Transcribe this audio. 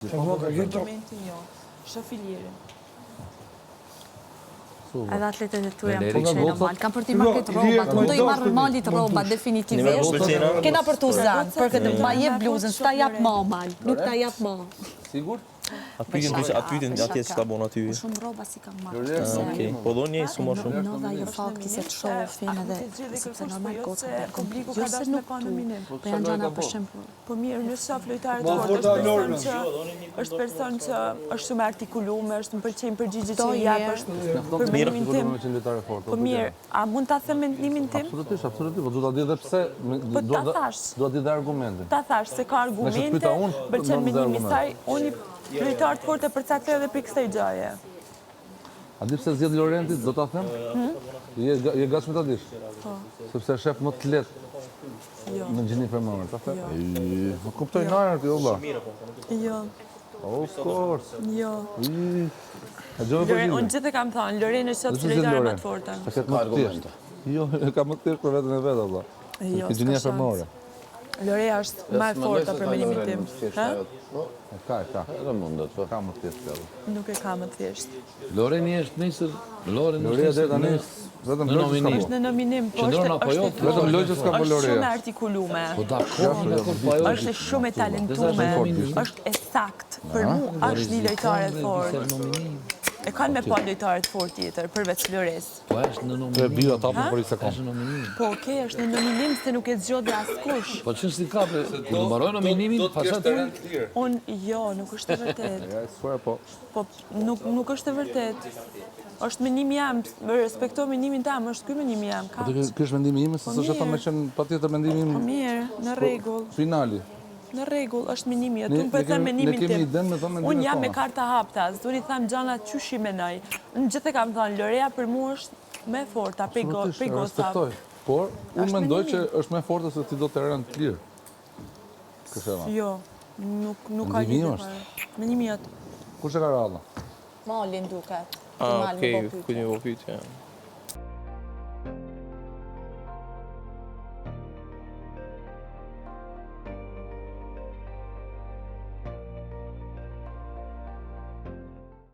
Për momentin jo. Shoh Ilirin. Edhe atletet e tuja më pëlqejnë normal. Kam për t'i marrë këtë rrobat. Unë do i marr malit rrobat definitivisht. Kena për t'u zanë, për këtë ma jep bluzën, s'ta jap ma mal. Nuk ta jap ma. Sigurt? A pyetën ty, a pyetën atje çka bon aty? Po shumë rroba s'i kam marrë. Okej, po do një su më shumë. Nova jo fakti se të shohin edhe sepse normal jo gocat e Jo se nuk tu, po janë gjana për shembull. Po mirë, në shoh lojtarët të fortë, është person që është person që është shumë e artikuluar, është më pëlqejnë përgjigjet që i jep, është për mendimin tim. Po mirë, a mund ta them mendimin tim? Absolutisht, absolutisht, po do ta di edhe pse, po ta thash. Do ta di dhe argumentin. Ta thash se ka argumente, pëlqen mendimi i saj, unë lojtar të fortë e përcaktoj edhe për kësaj gjëje. A di pse zgjedh Lorentit, do ta them? Hmm? Je je gatshme ta dish? Po. Sepse e shef më të lehtë. Jo. Në gjini femërore, ta them? Jo. Po kuptoj jo. në ti valla. Jo. Of course. Jo. A gjove për gjithë? Unë gjithë e kam thënë, Loren është sot si lojtare më të forta. Ta ketë më të thjeshtë. Jo, e ka më të thjeshtë për veten e vet, valla. Jo, gjinia femërore. Lorea është më e forta për mendimin tim. Ha? E ka, e ka. Edhe mundet, po. Ka më të thjeshtë edhe. Nuk e ka më të thjeshtë. Loreni është nesër, Loreni është nesër tani vetëm në nominim. Është në nominim, po është apo jo, është vetëm lojë s'ka po Është Lorea. shumë e artikulume. Po dakord, dakord, po ajo është shumë e talentume, është e saktë. Për mu është një lojtare e fortë. E kanë me pa lojtare të fortë tjetër, përveç Lores. Po është në nominim. Të bio ata për një sekond. Është në nominim. Po okej, është në nominim se nuk e zgjodhi askush. Po ç'është si kape, kur do mbaroj nominimin, pastaj të Unë jo, nuk është e vërtetë. Ja, square po. Po nuk nuk është e vërtetë. Është mendimi jem, respektoj mendimin tem, është ky mendimi jem, Po kaq. ky është mendimi im, se Po s'është ato me qenë patjetër mendimi im. Po mirë, në rregull. Finali. Në rregull, është mendimi jot. Unë po e them mendimin tim. Ne kemi idenë me thënë mendimin Unë jam me karta haptas, unë i them gjanat qysh i menoj. Unë gjithë e kam thënë, Lorea për mua është më e forta, prej gocave. Respektoj, por unë mendoj që është më e forta se ti do terren të lirë. Jo, nuk, nuk ka lidhje fare. Mendimi jot. Kush e ka radhën? Malin duket. Ah, okej, kujt me bo pyetje.